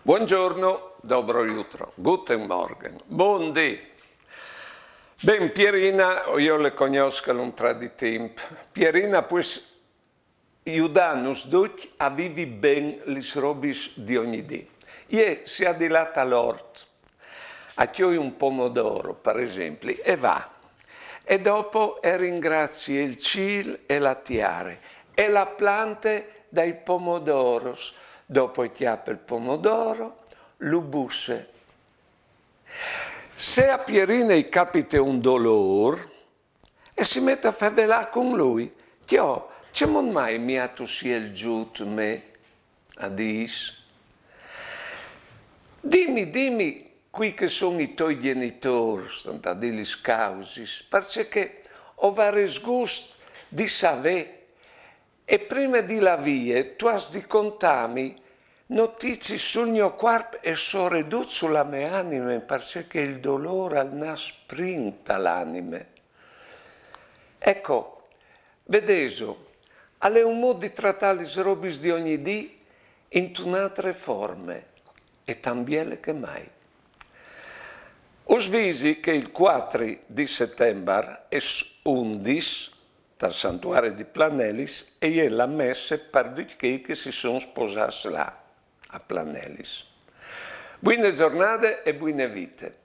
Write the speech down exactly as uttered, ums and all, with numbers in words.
Buongiorno, dobro jutro, guten Morgen, bundì. Ben, Pierina, jo le cognòs che l'è un trà di timp. Pierina, pues judànus ducj a vivi ben lis robis di ogni dì. Jê si à di lâ tal ort a cjoi un pomodoro, par esempli, e va. E dopo e ringrazie il cîl e la tiare e la plante dai pomodoros. Dopo e cjape il pomodoro, lu busse. Se a Pierina i capite un dolôr, e si mete a fevelâ cun lui. Cjo, cemût mai mi à tussît il zût me? A dîs. Dimi, dimi cui che a son i toi gjenitôrs, stant a dî lis causis, parcè che o varès gust di savê. E prime di lâ vie tu âs di contâmi notiziis sul gno cuarp e soredut su la mê anime, parcè che il dolôr al nas prin ta la anime. Eco, vedêso, al è un mût di tratâ lis robis di ogni dì intune altre forme, e tant biele che mai. Us visi che il cuatri di Setembar es undis, tal santuari di Planelis, e je la messe par ducj chei che si son sposâts là, a Planelis. Buine zornade e buine vite.